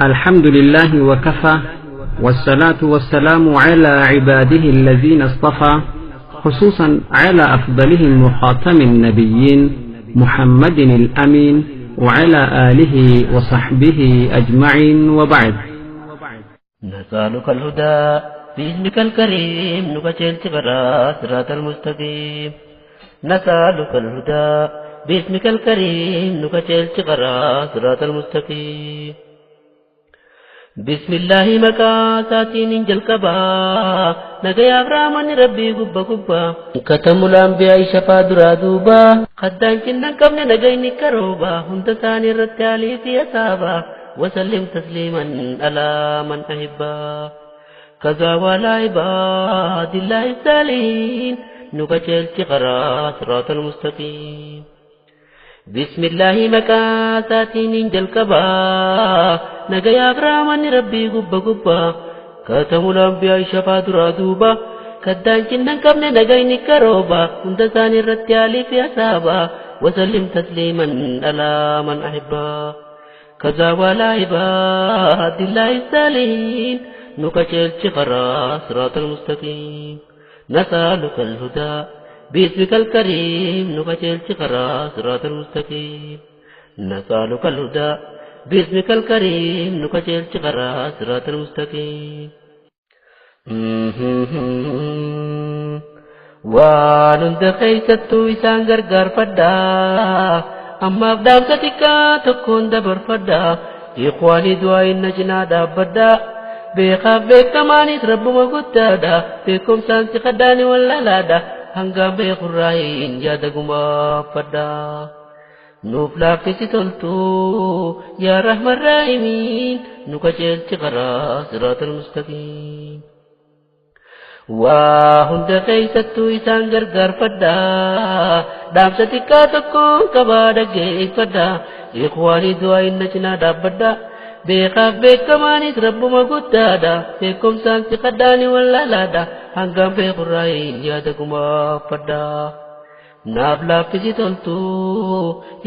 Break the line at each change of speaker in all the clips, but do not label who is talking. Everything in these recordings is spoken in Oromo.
الحمد لله وكفى، والصلاة والسلام على عباده الذين اصطفى، خصوصا على أفضلهم وخاتم النبيين محمد الأمين وعلى آله وصحبه أجمعين، وبعد.
نسألك الهدى باسمك الكريم نكشل برا صراط المستقيم. نسألك الهدى باسمك الكريم نكشل برا صراط المستقيم. بسم الله مكاساتين جلقبا نجا أبرامان ربي قبا قبا كتم الأنبياء شفا درادوبا قدان كنا كمن نجا نكروبا هندساني رتالي في أسابا وسلم تسليما على من أحبا كذا ولا عباد الله السالين نكشل تقرا صراط المستقيم. بسم الله مكاساتين جلقبا نجا أبرامان ربي قبا قبا كتم الأنبياء شفا درادوبا كدان كنا كمن نجا نكروبا هندساني رتالي في أسابا وسلم تسليما على من أحبا كذا ولا عباد الله السالين نكشل شفرا صراط المستقيم. نسألك الهدى باسمك الكريم نكشل شفرا صراط المستقيم. نسألك الهدى باسمك الكريم نكشل شفرا صراط المستقيم. وانند خيستو إسان غرغر فدا أما أبدام ستكا تكون دبر فدا إخواني دعاء نجنا دابدا بيخاف بيكماني رب مغتادا بيكم سانسي خداني ولا لادا هنگام بيخراين يادقما فدا نوفلا في ستلتو يا رحمن الراحمين نكشل تقرا صراط المستقيم. وهند خيستو إسان غرغر فدا دام ستكا تكون كبادا جيك فدا إخواني دعاء نجنا دابدا بيخاف بيكماني رب مغتادا بيكم سانسي خداني ولا لادا هنگام بيخراين يادقما فدا نابلا في ستلتو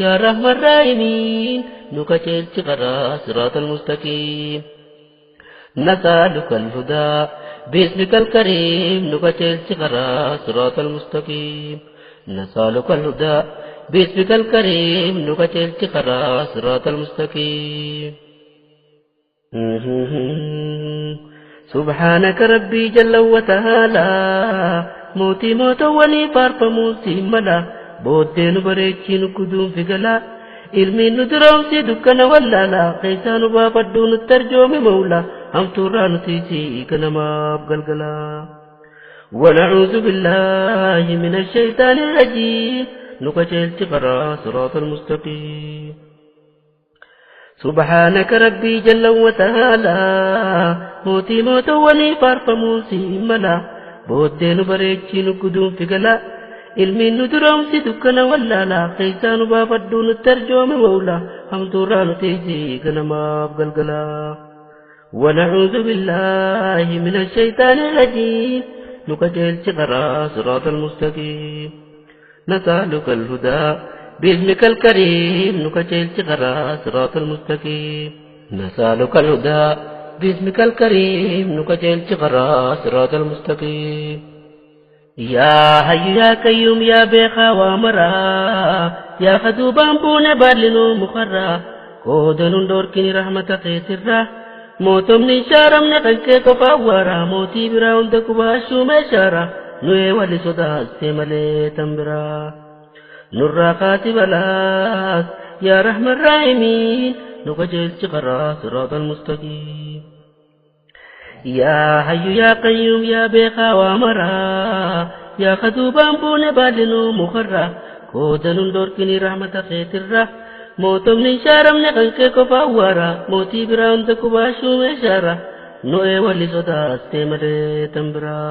يا رحمن الراحمين نكشل تقرا صراط المستقيم. نسألك الهدى باسمك الكريم نكشل تقرا صراط المستقيم. نسألك الهدى باسمك الكريم نكشل تقرا صراط المستقيم. سبحانك ربي جل وتعالى موتي موت ولي فارف موسي ملا بودين بريتشين كدوم في قلا علمي ندرام سي دكنا ولا لا قيسان بابدون الترجم مولا هم توران تيسي كنما بقلقلا. ونعوذ بالله من الشيطان الرجيم نكشل تقرا صراط المستقيم. سبحانك ربي جل وتعالى موتي موت ولي فارف موسي ملا بودين بريتشين كدوم في قلا علمي ندرام سي دكنا ولا لا قيسان بابدون الترجم مولا هم توران تيسي كنما بقلقلا. ونعوذ بالله من الشيطان الرجيم نكشل تقرا صراط المستقيم. نسألك الهدى باسمك الكريم نكشل تقرا صراط المستقيم. نسألك الهدى باسمك الكريم نكشل تقرا صراط المستقيم. يا حي يا قيوم يا بيخا ومرا يا خدوبان بون بالنو مخرا كودن دوركني رحمتك سرا موتم نشارم نقنك كفاورا موتي براون دكوا شومشارا نوي ولي صدا سملي تنبرا نرى خاتب لاس يا رحم الراحمين نكجل تقرا صراط المستقيم. يا حي يا قيوم يا بيخا ومرا يا خدوبان بون بالنو مخرا كودن دوركني رحمتك سرا موتم نشارم نقنك كفاورا موتي براون دكوا شومشارا نوي ولي صدا سملي تنبرا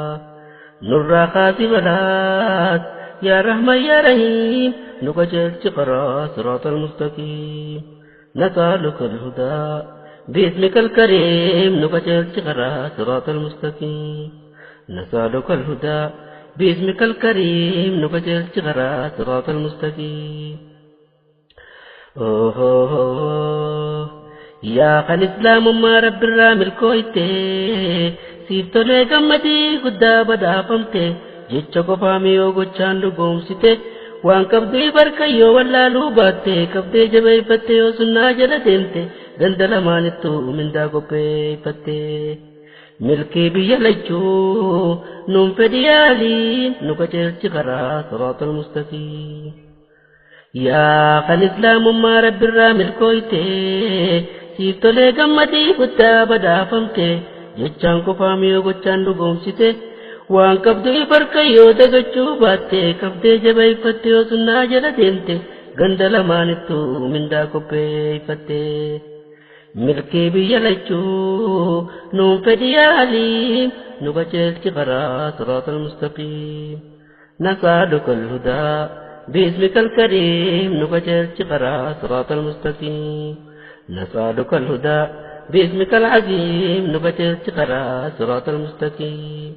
نرى خاتب لاس يا رحمن يا رحيم نكشل تقرا صراط المستقيم. نسألك الهدى باسمك الكريم نكشل تقرا صراط المستقيم. نسألك الهدى باسمك الكريم نكشل تقرا صراط المستقيم. Yaa kan islaamummaa rabbirraa milkooyte siif tolee gammadii guddaa badhaafamte jecha qofaa miyoo gochaan dhugoomsite waan qabdee barka yoo wallaaluu baatte qabdee jabeeffatte yoo sunnaa jala deemte ganda lamaanittuu mindaa qopheeffatte. Milkii biyya lachuu nuun fedhi yaaliin nu qajeelchi karaa siraatal mustaqiim. Yaa kan islaamummaa rabbirraa milkooyte siif tolee gammadii guddaa badhaafamte jechaan qofaa miyoo gochaan dhugoomsite waan qabdee barka yoo dagachuu baatte qabdee jabeeffatte yoo sunnaa jala deemte ganda lamaanittuu mindaa qopheeffatte. Milkii biyya lachuu nuun fedhi yaaliin nu qajeelchi karaa siraatal mustaqiim. Nasaaluka alhudaa biismika alkariim nu qajeelchi karaa siraatal mustaqiim. Nasaaluka alhudaa biismika alcaziim nu qajeelchi karaa siraatal mustaqiim.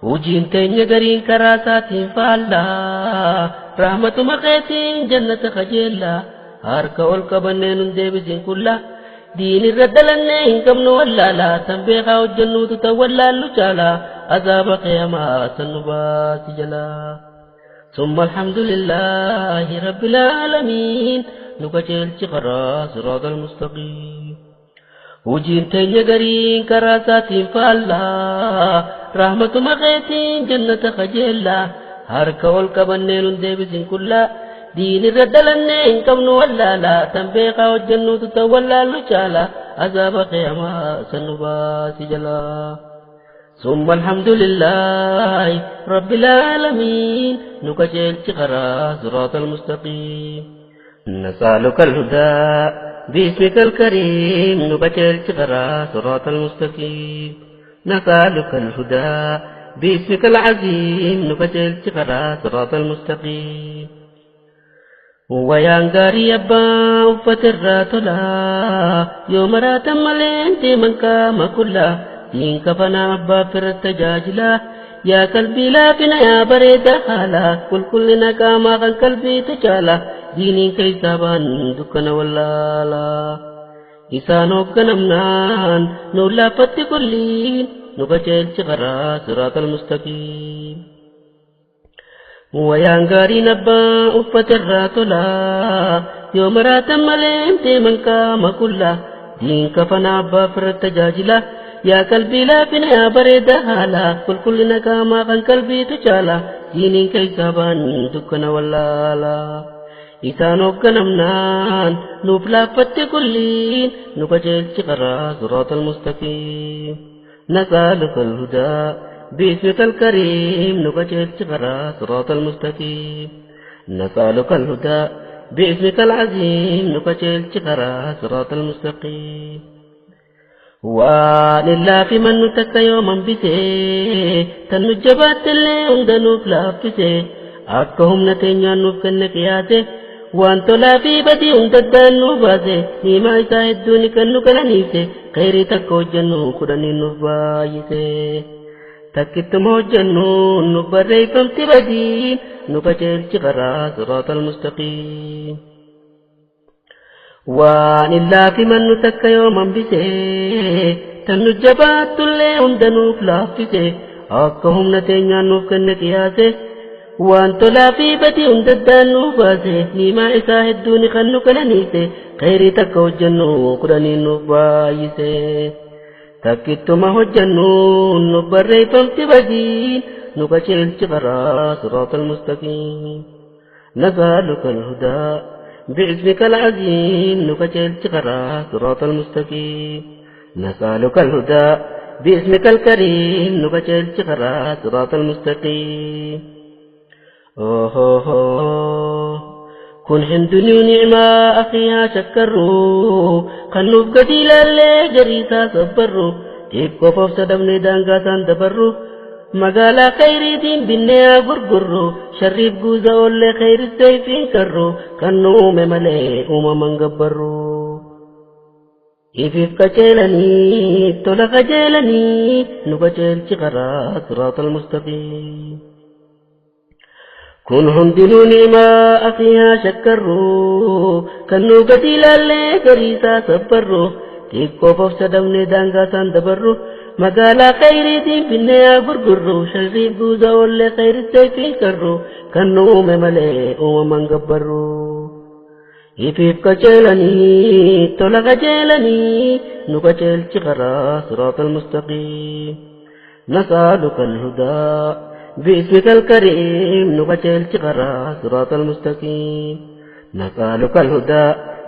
Hojiin teenya gariin karaa isaatiin faallaa rahmatuma keetiin jannata kajeellaa harka ol qabannee nun deebisin kulla diinirra dalannee hin qabnu wallaalaa tan beekaa hojjennuutu tan wallaallu caalaa azaaba qiyamaa san nu baasi jalaa. ثم الحمد لله رب العالمين نقجل قرا صراط المستقيم. Hojiin teenya gariin karaa isaatiin faallaa rahmatuma keetiin jannata kajeellaa harka ol qabannee nun deebisin kullaa diinirra dalannee hin qabnu wallaalaa tan beekaa hojjennuutu tan wallaallu caalaa azaaba qiyamaa san nu baasi jalaa. ثم الحمد لله رب العالمين نقجل قرا صراط المستقيم. نسألك الهدى باسمك الكريم نقجل قرا صراط المستقيم. نسألك الهدى باسمك العظيم نقجل قرا صراط المستقيم. Wayaan gaarii abbaa uffatirraa tolaa yoo maraatan malee deeman qaama kullaa diin kafanaa abbaa fira tajaajilaa yaa qalbii laafina yaa bareeda haalaa qulqullina qaamaa kan qalbiitu caalaa diiniin keessaa ba'an dukkana wallaalaa. Isaan hoogganamnaan nuun laaffatti kulliin nu qajeelchi karaa siraatal mustaqiim. Wayaan gaariin abbaa uffatirraa tolaa yoo maraatan malee deeman qaama kullaa diin kafanaa abbaa fira tajaajilaa yaa qalbii laafina yaa bareeda haalaa qulqullina qaamaa kan qalbiitu caalaa diiniin keessaa ba'an dukkana wallaalaa. Isaan hoogganamnaan nuuf laaffatti kulliin nu qajeelchi karaa siraatal mustaqiim. Nasaaluka alhudaa باسمك الكريم نقجل قرا صراط المستقيم. نسألك الهدى باسمك العظيم نقجل قرا صراط المستقيم. ولله في من نتك يوما بسي تنجبات اللي عندنا فلافسي أكهم نتنيا نفكن قياسي وانت لا في بدي عند نوباسي نيما يساعدوني كنو كلانيسي خيري تكو جنو خدني نفايسي Takkittuma hojjennu nu barreeffamti badiin nu qajeelchi karaa siraatal mustaqiim. Waan illaa fi mannu takka yoo hambisee tan nu jabaattullee hunda nuuf laaffise akka humna teenyaan nuuf kenne qiyaase waan tolaa fi badii hunda addaan nuuf baase niimaa isaa hedduu ni kan nu qalaniise khayrii takka hojjennu kudhanii nuuf baay'ise. Takkittuma hojjennu nu barreeffamti badiin nu qajeelchi karaa siraatal mustaqiim. Nasaaluka alhudaa bi'ismika alcaziim nu qajeelchi karaa siraatal mustaqiim. Nasaaluka alhudaa bi'ismika alkariim nu qajeelchi karaa siraatal mustaqiim. Kun hundinuu ni'maa akhiyaa shakkarru kan nuuf gadi ilaallee gariisaa sabbarru xiqqoof of sadabnee daangaasaan dabarru magaalaa khayriitiin binnee haa gurgurru sharriif guuza oollee khayris seefiin karru kan nu uume malee uumaman gabbarru. Ifiif qajeelanii tola qajeelanii nu qajeelchi karaa siraatal mustaqiim. Kun hundinuu nimaa afiihaa shakkarru kan nu gadi ilaallee gariisaa sabbarru xiqqoof of sadabnee daangaa isaan dabarru magaalaa khayriitiin finnee haa gurgurru sharriif guuza oollee khayritti fiikarru kan nu uume malee uumaman gabbarru. Ifiif qajeelanii tola qajeelanii nu qajeelchi karaa siraatal mustaqiim nas'aluka al-hudaa. باسمك الكريم نقتل تقرا صراط المستقيم نسألك الهدى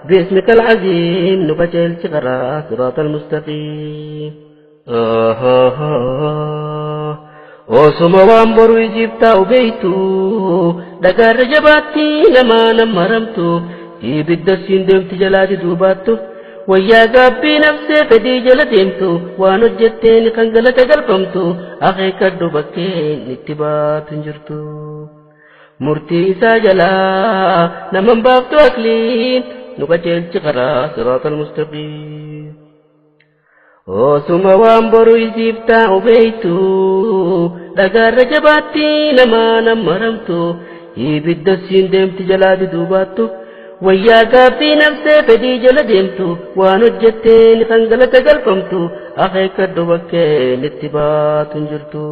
باسمك العظيم نقتل تقرا صراط المستقيم osuma waan boru isiif taa'u beeytu dhagaarra jabaatti namaa nammaramtu ibidda siin deemti jalaa diduu baattu wayyaa gaabbii nafsee fedhii jala deemtu waan hojjetteen kan galata galfamtu akeekadhu bakkeen itti baatu hin jirtu. Murtii isaa jalaa naman baaftu akliin nu qajeelchi karaa siraatal mustaqiim. Osuma waan boru isiif taa'u beeytu dhagaarra jabaatti namaa nammaramtu ibidda siin deemti jalaa diduu baattu. Wayyaa gaabbii nafsee fedhii jala deemtu waan hojjetteen kan galata galfamtu akeekadhu bakkeen itti baatu hin jirtu.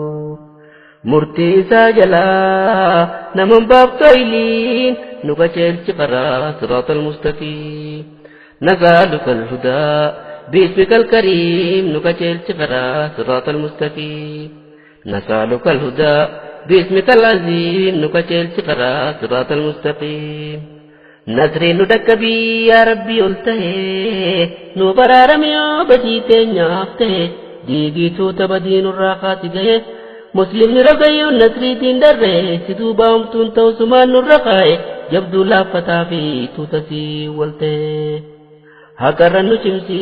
Murtii isaa jalaa naman baaftu ayiliin nu qajeelchi karaa siraatal mustaqiim. Nas'aluka al-hudaa باسمك الكريم nu qajeelchi karaa siraatal mustaqiim. Nas'aluka al-hudaa باسمك العظيم nu qajeelchi karaa siraatal mustaqiim. Nasriin nu dhaqqabii yaa Rabbii ol ta'e nu baraarame yoo badii teenyaaf ta'e diigii tuuta badii nurraa kaasi gahe muslimni rogayyuu nasriitiin darre si duuba homtuun ta'u sumaan nurra kaa'e jabduu laaffataa fi tuuta sii wal ta'e. Haqarra nu cimsi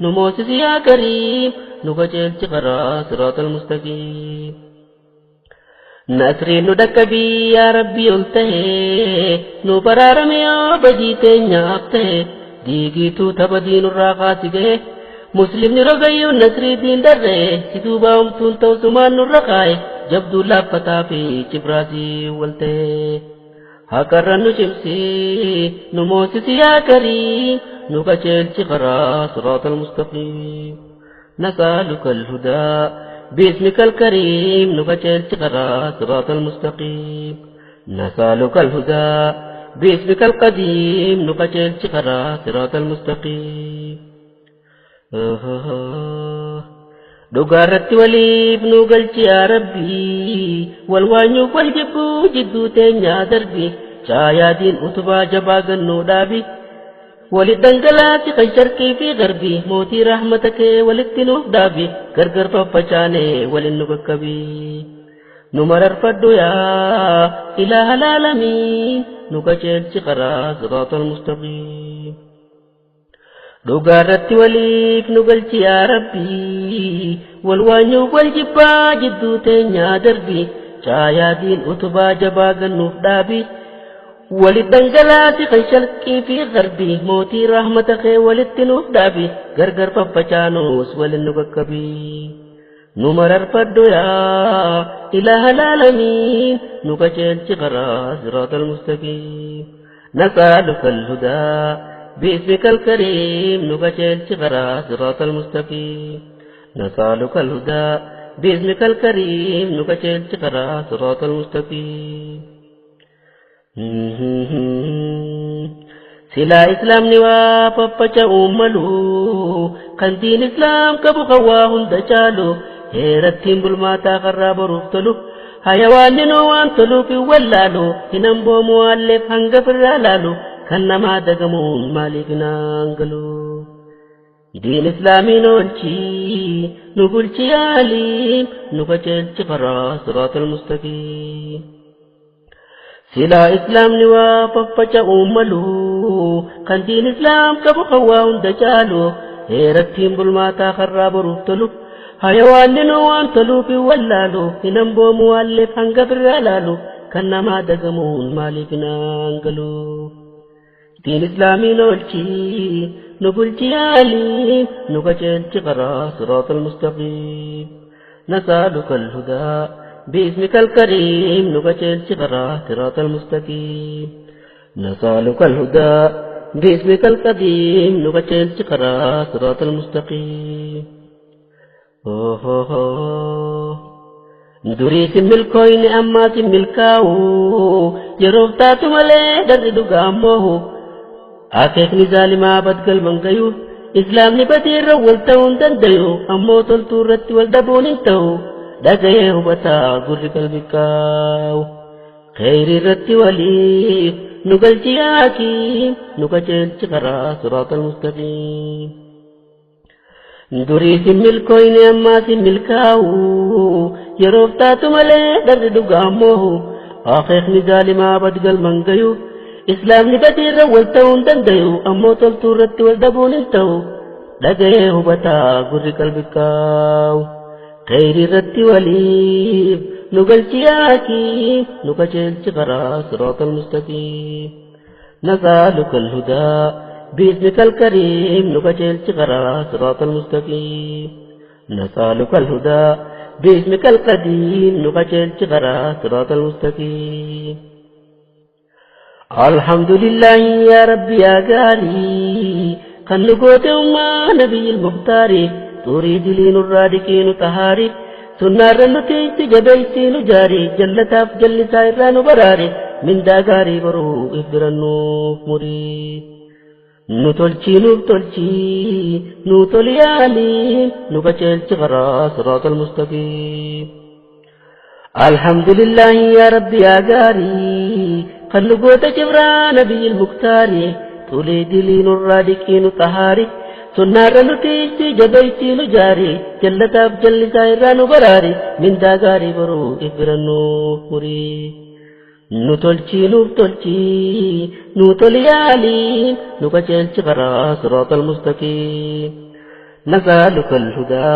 nu moosisi yaa kariim nu qajeelchi karaa siraatal mustaqiim. Nasriin nu dhaqqabii yaa Rabbii ol ta'e nu baraarame yoo badii teenyaaf ta'e diigii tuuta badii nurraa kaasi gahe muslimni rogayyuu nasriitiin darre si duuba homtuun ta'u sumaan nurra kaa'e jabduu laaffataa fi cibraasii wal ta'e. Haqarra nu cimsi nu moosisi yaa kariim nu qajeelchi karaa siraatal mustaqiim. Nas'aluka al-hudaa باسمك الكريم نقتل تقرا صراط المستقيم نسألك الهدى باسمك القديم نقتل تقرا صراط المستقيم dhugaarratti waliif nu galchi yaa Rabbii wal waanyuuf wal jibbuu jidduu teenyaa darbi caayaadiin utubaa jabaa gannuu dhaabi walit dhangalaasi kan sharqii fi garbii mootii rahmata kee walitti nuuf dhaabi gargar faffacaane walin nu qaqqabi nu mararfadhu yaa ilaaha laalamiin nu qajeelchi karaa siraatal mustaqiim. Dhugaarratti waliif nu galchi yaa Rabbii wal waanyuuf wal jibbaa jidduu teenyaa darbi caayaadiin utubaa jabaa gannuuf dhaabi. Walit dhangalaasi kan sharqii fi garbii mootii rahmata kee walitti nuuf dhaabi gargar faffacaanus walin nu qaqqabi. Nu mararfadhu yaa ilaaha laalamiin nu qajeelchi karaa siraatal mustaqiim. Nas'aluka al-hudaa باسمك الكريم نقتل تقرا صراط المستقيم نسألك الهدى باسمك الكريم نقتل تقرا صراط المستقيم. سلا إسلام نوا ففجأ أملو كان دين إسلام كبو خواهن دجالو هيرتين بالماتا خراب رفتلو حيوان نوان تلو في ولالو هنمبو مؤلف هنگ فرالالو kan namaa dagamuun maaliif naan galu diin islaamiin oolchi nu bulchi yaaliin nu qajeelchi karaa siraatal mustaqiim. Silaa islaamni waa faffaca'uu malu kan diin islaam qabu kan waa hunda caalu heerattiin bulmaataa karraa boruuf tolu hayawaanni nu waan toluuf hin wallaalu hin hamboomu waalleef hanga birraa laalu kan namaa dagamuun maaliif naan galu. Diin islaamiin oolchi nu bulchi yaaliin nu qajeelchi karaa siraatal mustaqiim. Nas'aluka al-hudaa باسمك الكريم نقتل شغرا صراط المستقيم نسألك الهدى باسمك القديم نقتل شغرا صراط المستقيم Durii si milkooyne ammaa si milkaa'u yeroof taatu malee darri dhugaa moohu akeekni zaalimaa badgalman gayu islaamni badiirra wal ta'uu hin dandayu ammoo toltuu irratti wal dhabuun hin ta'u dhaga'ee hubataa gurri qalbi kaa'u kheyri irratti waliif nu galchi yaakiin nu qajeelchi karaa siraatal mustaqiim. Durii si milkooyne ammaa si milkaa'u yeroof taatu malee darri dhugaa moohu akeekni zaalimaa badgalman gayu islaamni badiirra wal ta'uu hin dandayu ammoo toltuu irratti wal dhabuun hin ta'u dhaga'ee hubataa gurri qalbi kaa'u kheyri irratti waliif nu galchi yaakiin nu qajeelchi karaa siraatal mustaqiim nas'aluka alhudaa باسمك الكريم نقتل شغرا صراط المستقيم نسألك الهدى باسمك القديم نقتل شغرا صراط المستقيم الحمد لله يا ربي يا غالي خلقوت أمة نبي المختار تريد لين الرادكين طهاري سنة رنتي تجبيتين جاري جلة أفجل سائران براري من داغاري برو إبرنوف مري نتولشي نتولشي نتوليالي نقتل شغرا صراط المستقيم الحمد لله يا ربي يا غاري خلقوت جبرا نبي المختار توليد لين الرادكين طهاري سنة رنتي جبيتي نجاري جلة أفجل سائران براري من داغاري برو إبرنو مري نتولشي نتولشي نتوليالي نقتل شغرا صراط المستقيم نسألك الهدى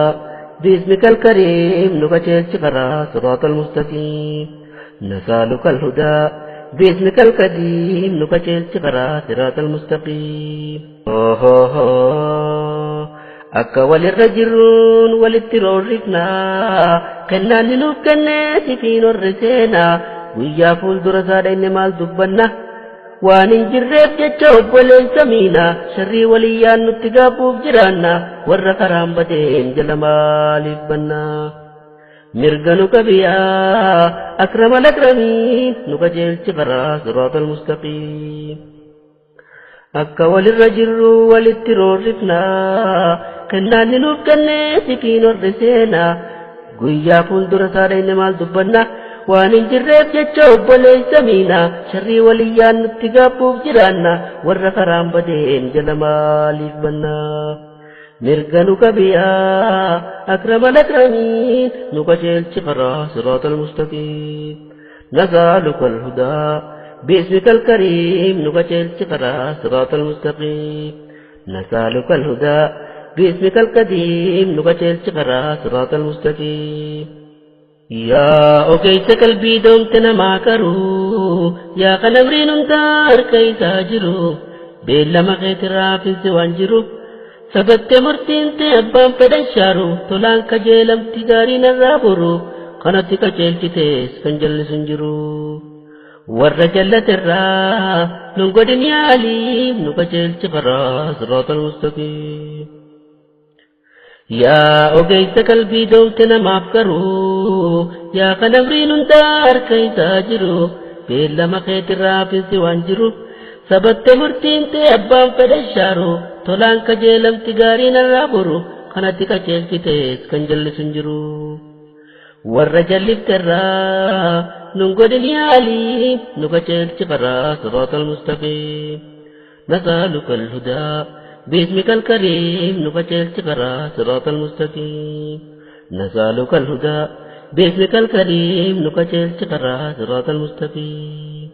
باسمك الكريم نقتل شغرا صراط المستقيم نسألك الهدى باسمك القديم نقتل شغرا صراط المستقيم akka walirra jirruun walitti roorrifna kennaan nuuf kennee sifiin horre seenaa guyyaa fuuldura isaa dhayne maal dubbanna waan hin jirreef jecha obboleessa miina sharrii waliyyaan nutti gaabbuuf jiraanna warra karaan badeen jala maaliif banna mirga nu qabiyaa akramal akramiin nu qajeelchi karaa siraatal mustaqiim akka walirra jirru walitti roorrifna kennaan nuuf kennee sifiin horre seenaa guyyaa fuuldura isaa dhayne maal dubbanna waan hin jirreef jecha obboleessa miina sharrii waliyyaan nutti gaabbuuf jiraanna warra karaan badeen jala maaliif banna mirga nu qabiyaa akramal akramiin nu qajeelchi karaa siraatal mustaqiim nas'aluka alhudaa باسمك الكريم نقتل شغرا صراط المستقيم نسألك الهدى باسمك القديم نقتل شغرا صراط المستقيم يا أوكيس قلبي دومتنا ما كرو يا قنمرين انتار كيسا جرو بيلا ما خيت رافن سوان جرو سبت مرتين تأبان فدن شارو تولان كجيلم تجارين الرابرو قناتك جيلتي كنجل سنجرو warra jallatirraa nun godhin yaaliif nu qajeelchi karaa siraatal mustaqiim yaa ogeessa qalbii doomte namaaf garuu yaa kan amriin hundaa harka isaa jiru beellama keetirraa finsi waan jiru sabatte murtiin ta'e abbaan fedhan shaaru tolaan kajeelamti gaariin irraa boru kanatti qajeelchitees kan jallisu hin jiru warra jallifterraa nun godhin yaalii nu qajeelchi karaa siraatal mustaqiim nas'aluka alhudaa باسمك الكريم نقتل شكرا صراط المستقيم نسألك الهدى باسمك الكريم نقتل شكرا صراط المستقيم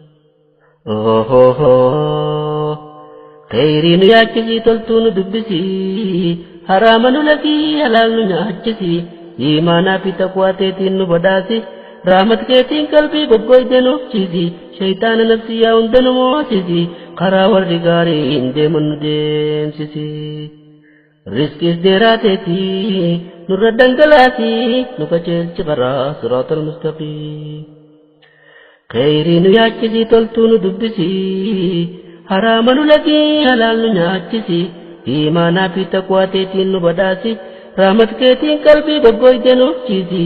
خيري نياچسي تلتون دبسي حرام نلقي حلال نياچسي إيمانا في تقوى تيتين نبداسي رحمت كيتين قلبي گوگوي دنوفچيسي شيطان نفسي يا اندن موسيسي karaa warri gaariin deeman nu deemsisi. Riskiis dheeraateeti Nurra dhangalaasi nu qajeelchi karaa siraatal mustaqiim. Khayrii nu yaachisi toltuu nu dubbisi haraama nu lagii halaal nu nyaachisi iimaanaa fi taqwaa teetiin nu badhaasi rahmat keetiin qalbii goggoyte nuuf ciisi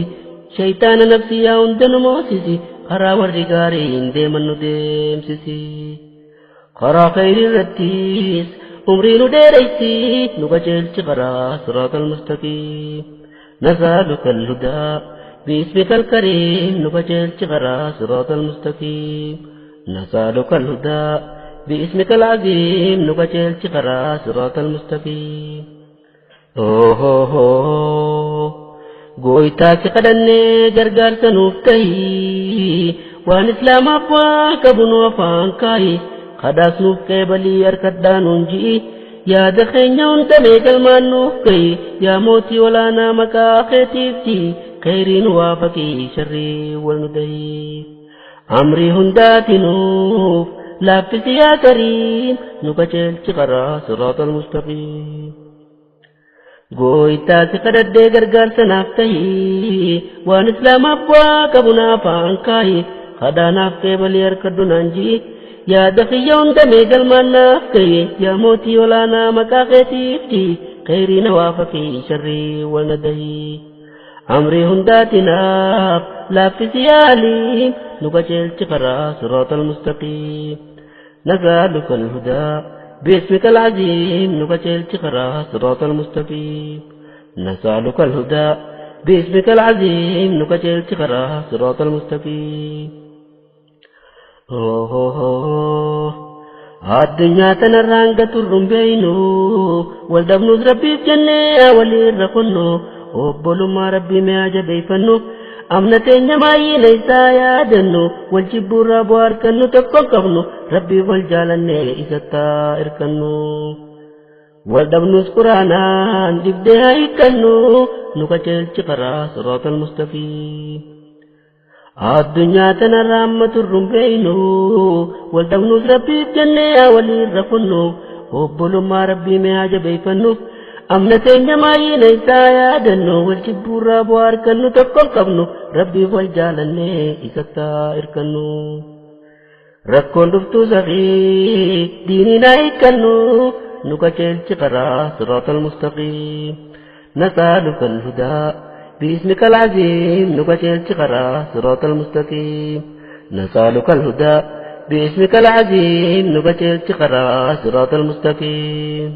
shaytaana nafsiyyaa hunda nu moosisi karaa warri gaariin deeman nu deemsisi. Karaa khayrii irrattis umrii nu dheereysi nu qajeelchi karaa siraatal mustaqiim. Nas'aluka al-hudaa باسمك الكريم نبجل غرا صراط المستقيم. نسألك الهدى باسمك العظيم نبجل غرا صراط المستقيم. Gooytaa si kadhannee gargaarsa nuuf tahi waan islaamaaf waa qabu nu afaan kaayi kadhaas nuuf qeebalii harkadhaa nuun ji'i yaada keenya hundamee galmaan nuuf gahi yaa mootii olaanaa maqaa keetiif ji'i khayriin waafaqii sharrii wal nu dahi amrii hundaatinuuf laaffisi yaa kariim nu qajeelchi karaa siraatal mustaqiim. Gooytaa si kadhadhee gargaarsa naaf tahi waan islaamaaf waa qabu naaf afaan kaayi kadhaa naaf qeebalii harkadhu naan ji'i yaada kiyya hundamee galmaan naaf gahi yaa mootii olaanaa maqaa keetiif ji'i khayrii na waafaqii sharrii wal na dahi amrii hundaatinaaf laaffisi yaa aliim nu qajeelchi karaa siraatal mustaqiim. Nas'aluka al-hudaa باسمك العظيم نبجل غرا صراط المستقيم. نسألك الهدى باسمك العظيم نبجل غرا صراط المستقيم. Addunyaa tanarraan gaturruun beeynu wal dhabnuus rabbiif jennee walirra kunnu obbolummaa rabbii mi'a jabeeffannu amna teenya maayyina isaa yaadannu wal jibbuurraa bu'aa argannu tokko hin qabnu rabbiif wal jaalannee isattaa irkannu wal dhabnuus quraanaan dhibdee haa hiikkannu nu qajeelchi karaa siraatal mustaqiim. Addunyaa tanarraa amma turruun beeynu wal dhabnuus rabbiif jennee walirra kunnu obbolummaa rabbii mi'a jabeeffannu amna teenya maayyina isaa yaadannu wal jibbuurraa bu'aa argannu tokko hin qabnu rabbiif wal jaalannee isattaa irkannu. Rakkoon dhuftuu safii diiniin haa hiikkannu nu qajeelchi karaa siraatal mustaqiim. Nas'aluka al-hudaa باسمك العظيم نبجل غرا صراط المستقيم. نسألك الهدى باسمك العظيم نبجل غرا صراط المستقيم.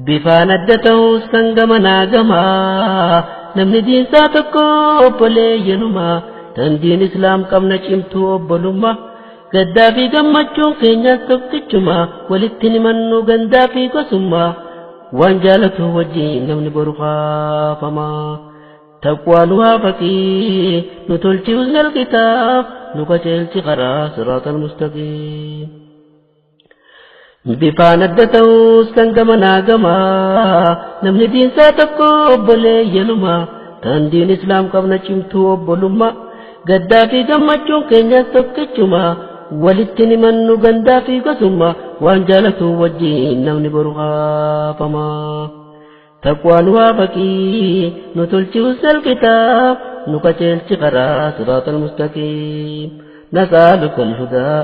Bifaan adda ta'us kan gamanaa gamaa namni diinsaa tokko obboleeyyanumaa tan diin islaam qabna cimtuu obbolummaa gaddaa fi gammachuun keenyas tokkichuma walitti himannu gandaa fi gosummaa waan jaalatu wajjin namni boru kaafamaa taqwaa nu waafaqii nu tolchi husnal kitaab nu qajeelchi karaa siraatal mustaqiim. Bifaan adda ta'us kan gamanaa gamaa namni diinsaa tokko obboleeyyanumaa tan diin islaam qabna cimtuu obbolummaa gaddaa fi gammachuun keenyas tokkichuma walitti himannu gandaa fi gosummaa waan jaalatu wajjin namni boru kaafamaa taqwaa nu waafaqii nu tolchi husnal kitaab nu qajeelchi karaa siraatal mustaqiim. Nas'aluka al-hudaa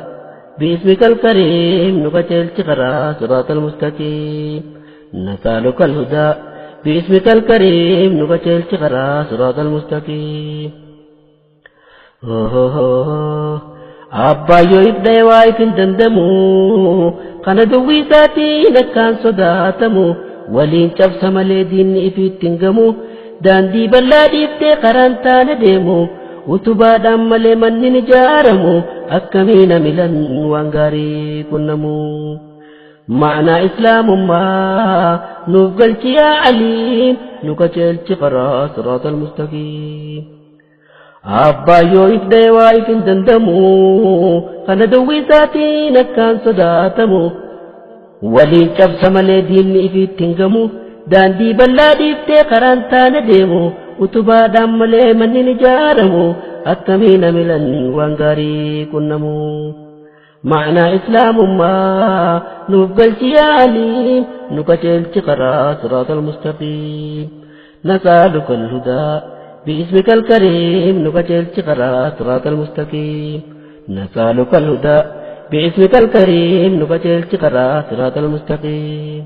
باسمك الكريم نبجل غرا صراط المستقيم. نسألك الهدى باسمك الكريم نبجل غرا صراط المستقيم. Abbayyoo ibdee waa ifin dandamu kana duwwii isaatiin akkaan sodaatamu waliin cabsa malee diinni ifiitti hin gamu daandii bal'aa dhiiftee karaan taane deemu utubaadhaan malee manni ni ijaaramu akkamiin amilan waan gaarii qunnamu. Ma'anaa islaamummaa nuuf galchi yaa aliim nu qajeelchi karaa siraatal mustaqiim. Abbayyoo ibdee waa ifin dandamu kana duwwii isaatiin akkaan sodaatamu waliin cabsa malee diinni ifiitti hin gamu daandii bal'aa dhiiftee karaan taane deemu utubaadhaan malee manni ni ijaaramu akkamiin amilan waan gaarii qunnamu. معنى إسلام ما نوف يا عليم نقتل تقرا صراط المستقيم نسألك الهدى باسمك الكريم نقتل تقرا صراط المستقيم نسألك الهدى باسمك الكريم نقتل تقرا صراط المستقيم.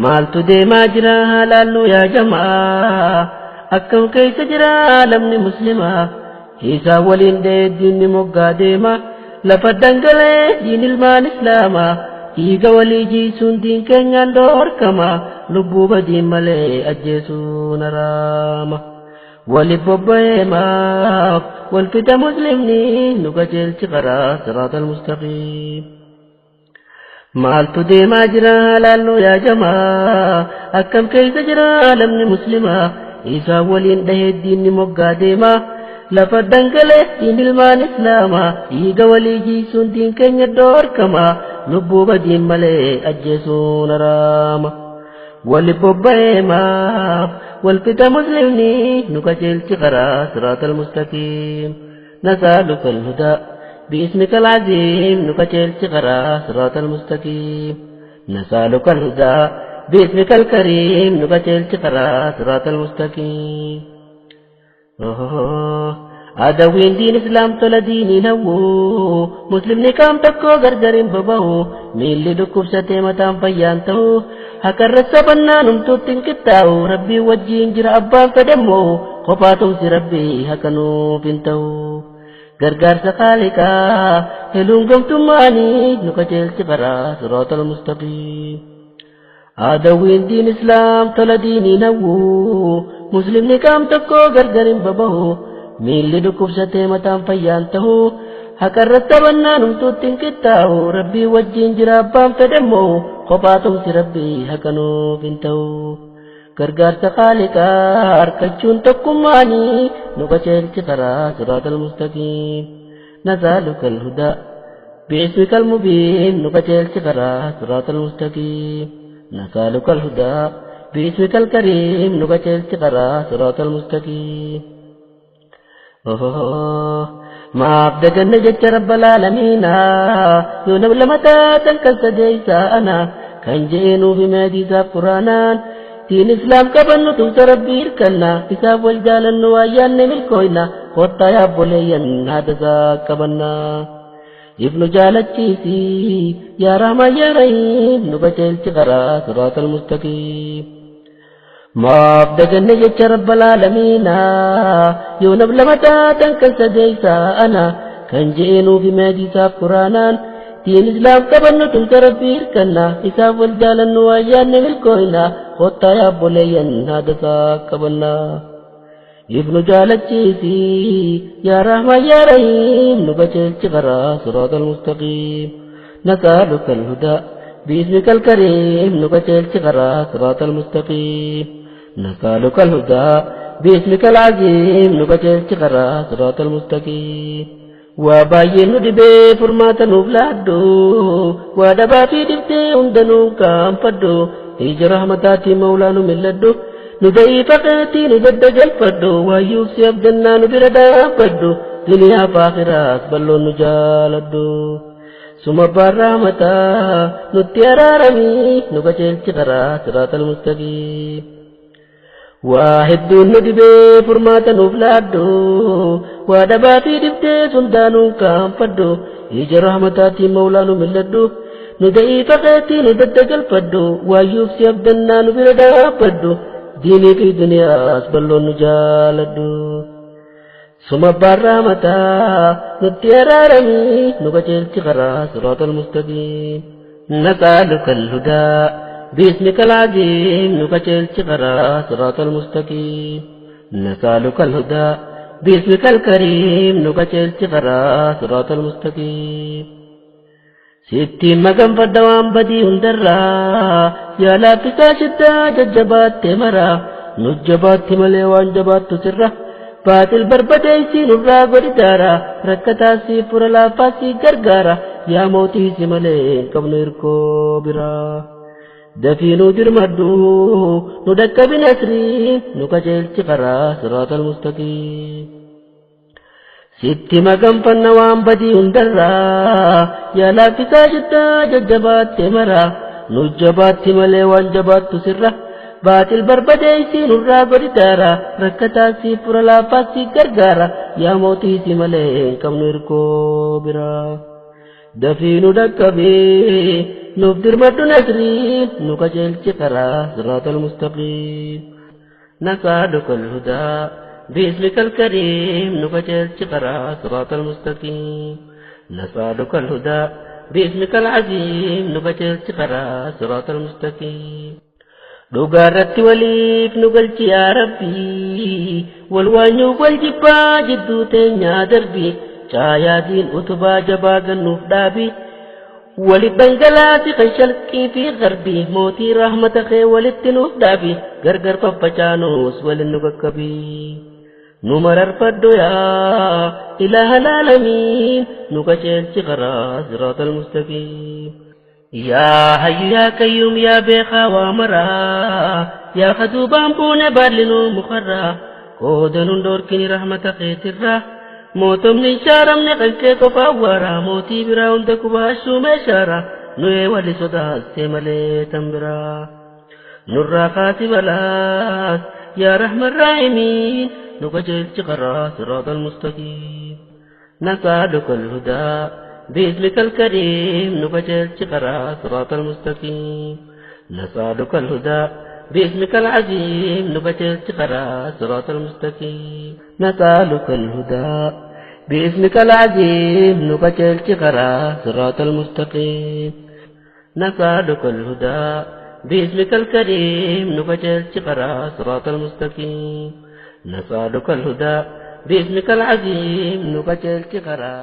مالتو دي ما جرا لالو يا جماعة أكم كيس جرا لمني مسلمة إذا ولين دي دين مقادمة لفدنقلي دين المال إسلاما إيغا ولي جيسون دين كنيان دور كما لبوبة دين ملي أجيسون راما ولبوبة والفتا مسلمني نقجل تقرا صراط المستقيم. مالتو دي ما جرا لالو يا جماعة أكم كيس جرا لمني مسلمة إذا ولين ده دين مقادمة لفدنقلي دين المال إسلاما إيغا ولي جيسون دين كنيا دور كما لبوبة دين ملي أجيسون راما ولبوبة ما والفتا مسلمني نقتل تقرا صراط المستقيم نسألك الهدى باسمك العظيم نقتل تقرا صراط المستقيم نسألك الهدى باسمك الكريم نقتل تقرا صراط المستقيم. عدوين دين إسلام tola diiniin hawwu muslimni kaam tokko gargarin baba'u miilli dhukkubsatee mataan fayyaan ta'u hakarra sabannaan humtuutti hin qixxaa'u rabbii wajjiin jira abbaan fedhammoo kophaa tumsi rabbii haka nuuf hin ta'u gargaarsa khaaliqaa heluun gamtummaanii nu qajeelchi karaa siraatal mustaqiim. عدوين دين إسلام tola diiniin hawwu muslimni kaam tokko gargarin baba'u miilli dhukkubsatee mataan fayyaan ta'u haqarra taphannaan humtuutti hin qixxaa'u rabbii wajjiin jira abbaan fedhammoo kophaa tumsi rabbii haqa nuuf hin ta'u gargaarsa khaaliqaa harkachuun tokkummaanii nu qajeelchi karaa siraatal mustaqiim nas'aluka alhudaa bi'ismika almubiin nu qajeelchi karaa siraatal mustaqiim نسألك الهدى باسمك الكريم نقتل تقرا صراط المستقيم. ما أبدك النجت رب العالمين يونب لمتى تنكس ديسا أنا كان جئنو بما ديسا قرانا دين إسلام كبن تمس ربي إركنا إساب والجال النوايان ملكوينا قطا يا بوليا هذا كبنا ابن جالتشيسي يا رحمة يا رحيم نقتل تقرا صراط المستقيم. ما أبدك النجت رب العالمين يونب لمتى تنكس ديسا أنا كان جئنو بما ديسا قرانا دين إسلام كبن تمس ربي إركنا إساب والجال النوايان ملكوينا قطا يا بوليا هذا كبنا ابن جالتشيسي يا رحمة يا رحيم نقتل تقرا صراط المستقيم نسألك الهدى باسمك الكريم نقتل تقرا صراط المستقيم نسألك الهدى باسمك العظيم نقتل تقرا صراط المستقيم. وباين ندبي فرماتا نفلادو ودبا في دبتي هندنو كام فدو هجر رحمتاتي مولانو ملدو ندعي فقيتي ندد جلفدو ويوسي أبدنا نبردا فدو دنيا فاخرات بلو نجالدو ثم برامتا نتي أرارمي نقتل تقرا صراط المستقيم. واحد ندبي فرماتا نفلادو ودبا في دبتي سندانو كام فدو هجر رحمتاتي مولانو ملدو ندعي فقيتي ندد جلفدو ويوسي أبدنا نبردا فدو ديني في دنيا أسبلو نجالدو ثم برامتا نتي أرارمي نقتل تقرا صراط المستقيم نسألك الهدى باسمك العظيم نقتل تقرا صراط المستقيم نسألك الهدى باسمك الكريم نقتل تقرا صراط المستقيم. ستي مقام فدوام بدي هندرا يا لافسا شدا ججبات مرا نجبات مليوان جبات سرا باطل بربديسي نرا غدارا ركتاسي فرلا فاسي غرغارا يا موتي سملي كم نركو برا دفينو درمدو ندك بنسري نكجل تقرا صراط المستقيم. Sitti maganfanna waan badii hundarraa yaa laaffisaa jettaa jajjabaatte maraa nu jabaatti malee waan jabaattu sirra baatil barbadeessii nurraa godhi daara rakkataa si fura laafaa si gargaara yaa mootii si malee hin qabnu hirkoo biraa. Dafii nu dhaqqabee nuuf dirmadhu nasrii nu qajeelchi karaa siraatal mustaqiim. نسألك الهدى باسمك الكريم نقجل قرا صراط المستقيم نسألك الهدى باسمك العظيم نقجل قرا صراط المستقيم dhugaarratti waliif nu galchi yaa rabbii wal waanyuu wal jibbaa jidduu teenyaa darbi caayaadiin utubaa jabaa gannuuf dhaabi walit dhangalaasi kan sharqii fi garbii mootii rahmata kee walitti nuuf dhaabi gargar faffacaanuus walin nu qaqqabii nu mararfadhu yaa ilaaha alaalamiin nu qajeelchi karaa siraatal mustaqiim. Yaa hayyu yaa qayyuum yaa beekaa waa maraa yaa kaduubaan buune baallinuu mukarraa qooda nun dhoorkini rahmata keetirraa mootomni hin shaaramne kan kee qofaa waaraa mootii biraa hunda kubaashuu meeshaara nuyi wali sodaasse malee tan biraa nurraa kaasi balaas yaa rahman raahimiin nu qajeelchi karaa siraatal mustaqiim nasaaluka alhudaa باسمك الكريم نبجل قرا صراط المستقيم نسألك الهدى باسمك العظيم نبجل قرا صراط المستقيم نسألك الهدى باسمك العظيم نبجل قرا صراط المستقيم نسألك الهدى باسمك الكريم نبجل قرا صراط المستقيم نسألك الهدى باسمك العظيم نبجل قرا.